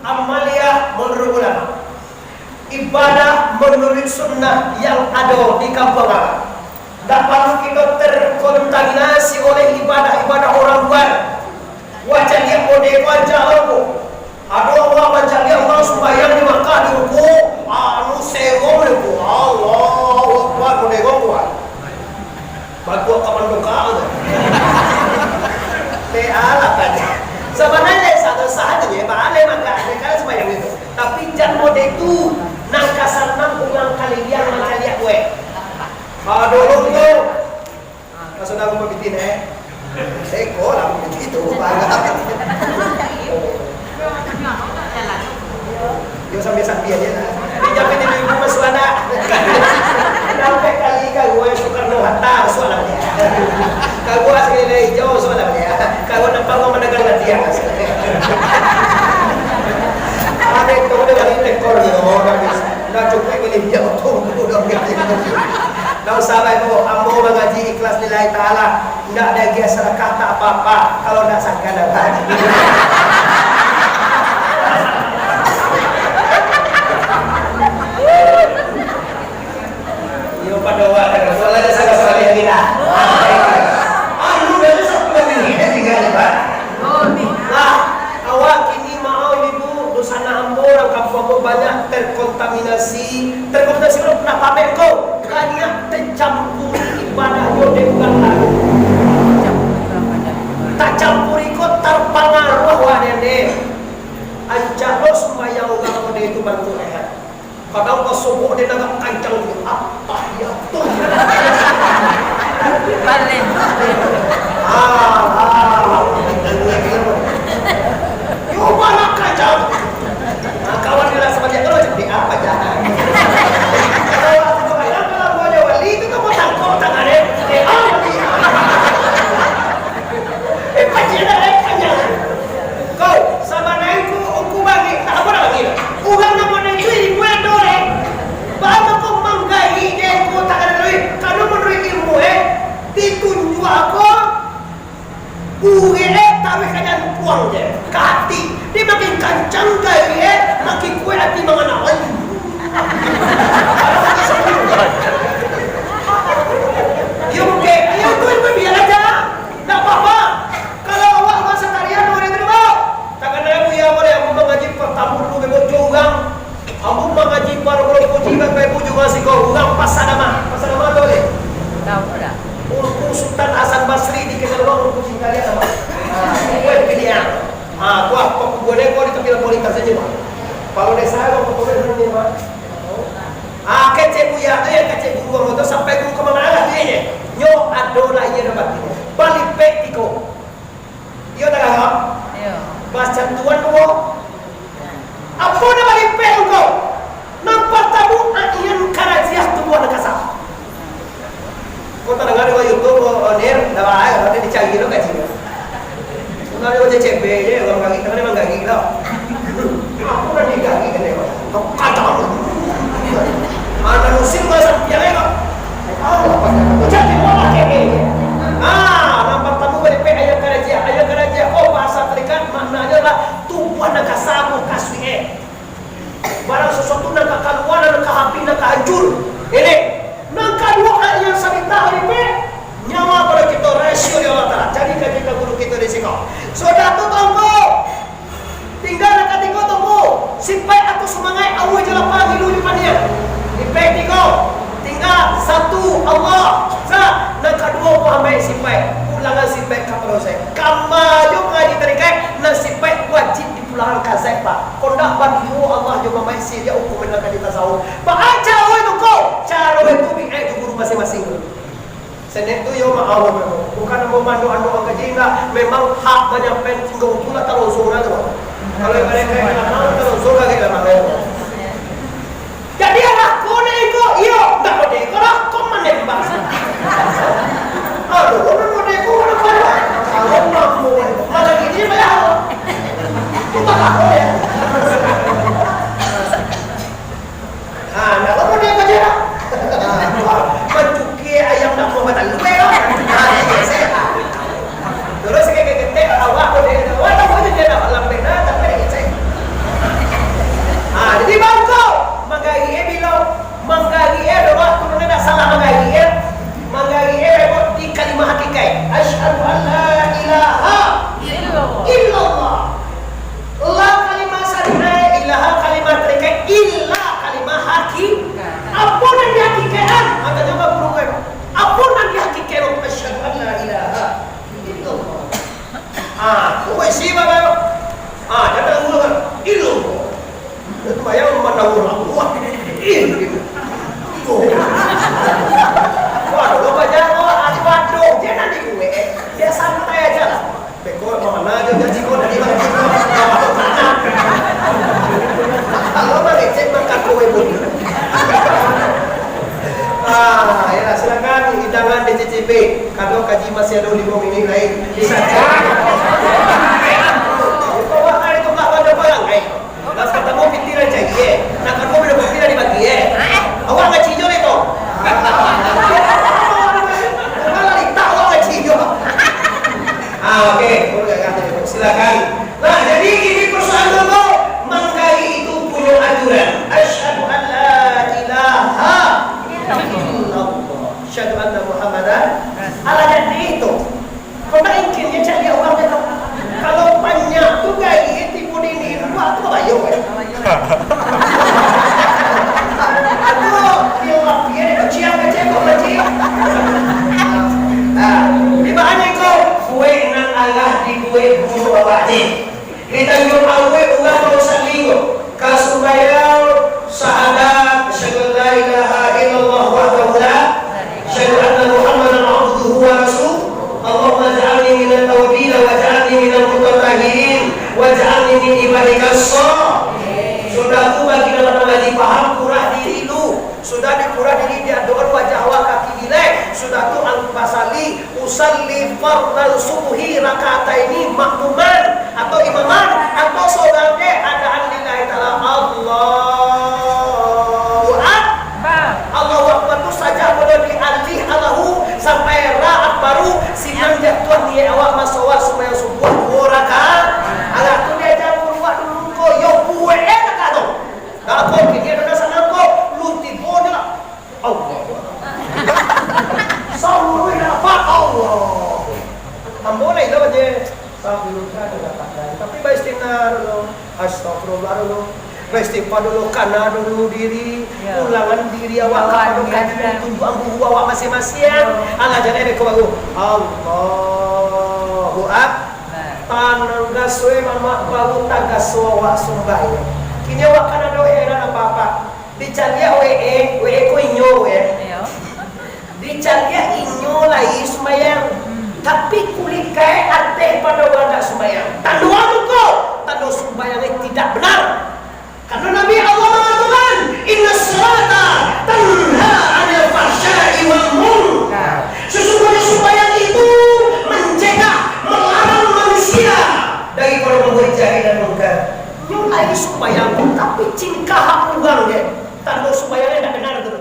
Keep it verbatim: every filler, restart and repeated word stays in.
Amaliah manuruik ulama, ibadah manuruik sunnah yang ado di kampuang urang. Ndak paralu kito terkontaminasi oleh ibadah-ibadah urang luar. Wah, caliak mode ko ancak lo ko. Aduh, wah, mancaliak urang sumbayang di Makkah di ruko, anu, serong di ruko. Allahu Akbar, mode ko kuat. Batuak ka pandoka tu. Teh alah tadi. Sabananyo sah-sah tu je, baaleh mangko, kalau sumbayang itu. Tapi jan mode tu, nan ka sanang urang kaliliang mancaliak we. Aduh, tu. Ka sudah rumah pitin, eh. Seko lah, rumah pitin tu, bangga pitin. Yo, sambil-sambil aja lah. Ini jamin ibu-ibu masuak anak. Sampai kali kawan Soekarno Hatta, masuak lah dia. Kawan sekali lagi jauh, masuak lah dia. Kawan nampak orang mendengar latihan. Ada yang tahu dia lagi tekor dia, oh, dah habis. Dah cukup pilih dia, betul, betul, dah habis. Ndak usah, Bapak Ibu, ambo mangaji ikhlas lillahi ta'ala, ndak diagiah sadakah, tak apa-apa, kalau ndak sangkan, Abah. Iyo, pado awak, soalnyo salah-salah yang kita. Anu, dari satu kami ni, eh, tinggal, Pak. Lah, awak kini maaf, Ibu, dunsanak ambo, urang kampuang ambo banyak terkontaminasi. Terkontaminasi ko, nak pamer ko, banyak tercampuri ibadah jo dek urang lain. Tacampuri ko, terpangaruh wak dek den. Ancak lo sumbayang urang ko dek itu bantu rehat. Kadang basobok den agak kancang tu. Apa ya tu? Balik. Ah, ah. Yo, mana kancang? Nah, kawan dia lah sebanyak tu, macam, "Dek, apa jalan?" Kalau aku bayang, kalau buahnya wali, itu kan mau tangkok tangan, eh. Eh, ah, wali. Eh, panjang dah, eh, panjang. Kau, sabananyo ku, ku bangih, tak apa nak bangih. Urang nan model tu ilmu yang dorek. Baa mangko manggarik je ilmu tak ada duit. Kalau menurut ilmu, eh, ditunjuk apa? Urek, eh, taruih ka jantuang je, ka hati. Dia makin kancang garik, eh, makin kuat hati mangana. Yo, oke. Yo, tu, tu biar aja. Ndak apa-apa. Kalau awak masa tarian, boleh terima. Takana, Buya, boleh. Ambo mangaji patamo dulu, bebo jo urang. Ambo mangaji baru-baru puji, Bapak Ibu, jo urang siko, urang Pasar Dama. Pasar Dama tahu, leh? Tahu, dah. Ungku Sultan Hasan Basri dikenal urang Ungku Cingkaliang, Dama. Weh, pilihan. Ah, tu apa kuburan ko di tapi laporan saja, Pak. Kalau desa ko, betul, betul, Pak. Ah, kecek Buya tu, ya, kecek guru ambo tu, sampai guru ka ma lah tu, ya. Nyo ado lah, iyo, dapat. Balipek tiko. Iyo, tak, Kak? Iyo. Bacantuan duo. Apo nan balipek ko? Nan partamo, aian karajiah tumbuah nan kasa. Kau tak dengar di YouTube, on air, dah baik, nanti dicari lo gaji. Sebenarnya macam cebek je, orang gaji, tangan memang gaji lah. Aku dah digaji kan, ya, Pak? Kau kacau. Mana musim bahasa piang, ya, Pak? Tahu apa? Macam di mana, cebek je. Ah, nan partamo balipek aian karajiah. Aian karajiah, oh, bahasa Tarikat, maknanya lah tumbuah nan kasa, kasuik, eh. Barang sasuatu nan ka kalua, nan ka habih, nan ka hancur. Ini, nan kaduo, aian sabita, balipek nyawa pado kito, rasio di Allah Taala. Jadi, kaji ka guru kito di siko. Sudah tu, Tuangku. Tingga nan katigo, Tuangku. Sipaik atau sumangaik, awai jo lapa, ngilu jo paniang. Sipaik tigo. Tingga satu, Allah. Sa, nan kaduo, Muhammad sipaik. Ulangan sipaik ka pado saya. Kama jo pangaji tarikat, nan sipaik wajib pulangan ka zat, Pak. Kok ndak baduo Allah jo mamaik siriah hukum nan ka ditasawuf. Baa caro itu ko? Caro itu bi-, eh, jo guru masing-masing tu. Senek tu yo maaf, bukan ambo mandok-andok anggaji, indak. Memang hak manyampaian tingga tu lah talonsong lah tu. Kalau ibarat kayak kenal, talonsong lah kayak lama tu. Jadi, alah, konek iko, iyo, ndak konek iko lah, kok manembak. Aduh, konek konek iko, konek konek. Kalau mampu, malam ini bayar. Itu tak apa ya. Ah, ndak apa dia baca. Ah, mencuki ayam nak mau batal lu ya. Ah, iya, saya. Terus kayak ketek awak tu dia, awak tak boleh dia nak lambek dah, tapi dia ngecek. Si bapak, ah, datang dulu kan. Ilmu. Itu bayang mana orang. Wah, ini. Tuh. Waduh, lo banyak lo, aduh, aduh. Dia nanti gue, eh. Dia santai aja lah. Beko, mana aja janji kau dari mana? Kalau mangecek, makan kue pun. Ah, ya, silakan, hidangan dicicipi. Kalau kaji masih ada lima menit lain, silakan. Bawa hari tu, Pak, pada barang, eh. Lah, pertama, piti lah cari, eh. Nah, kedua, bila piti lah dibagi, eh. Awak ngaji jo, eh, tu. Malah lintah, awak ngaji jo. Ah, oke. Silakan. Nah, jadi ini persoalan tu, manggali itu punyo aturan. Asyhadu an la ilaha illallah. Asyhadu anna Muhammadan. Alah jadi itu. Kau nak ingkin dia cari orang dia tu. Kalau banyak tu gaya tipu diri, dua tu bayar, eh. Aku yang lapia dia tu ciang kecil kau macam. Ah, di mana kau? Kue nan alah di kue bulu awak ni. Di Tanjuang Awek urang baru saligo ka sumbayang syahadat, asyhadu an la ilaha illallah wahdahu la, asyhadu anna Muhammadan abduhu wa rasuluh. Allahumma ja'alni minat taubina wa ja'alni minal mutatahhirin wa ja'alni min ibadika sha-. Sudah tu bagi dalam ngaji paham, kurah diri lu. Sudah dikurah diri, diadokan wajah awak ka kibilek. Sudah tu ang-, basali, usalli fardal subuhi rakataini makmuman atau imaman atau sorang dek adaan lillahi ta'ala. Allahu Akbar. Allahu Akbar tu saja boleh dialih Allahu sampai ra akbaru, sinan jatuah niat awak maso awak sumbayang subuah duo rakaat. Alah tu diaja guru awak dulu ko, yo buek eh rakaat tu. Kalau kau kini ada sanang ko, lu tibo je lah. Allahu Akbar. Saurui nak dapat Allah. Ambo lah ilo je. Tapi baistigfar dulu. Astagfirullah dulu. Baistighfar dulu, kana dulu diri, ulangan diri awak kapado kaji, tunjuak guru awak masing-masing. Alah, jan beko baru. Allahu Akbar. Tanang gaso, eh, mamak, baru tagaso awak sumbayang. Kini awak kan ado heran apa-apa. Dicaliak W E, W E ko inyo, W E. Dicaliak inyo lai sumbayang, tapi kulik kaek ateh pado urang ndak sumbayang. Tando apo ko? Tando sumbayang e tidak benar. Karena Nabi Allah mengatakan, "Inna salata tanha anil fahsya'i wal munkar." Sesungguhnya sumbayang itu mencegah, melarang manusia dari perbuatan jahil dan mungkar. Nyo lai sumbayang, tapi cingkah urang je. Tando sumbayang e tidak benar tu.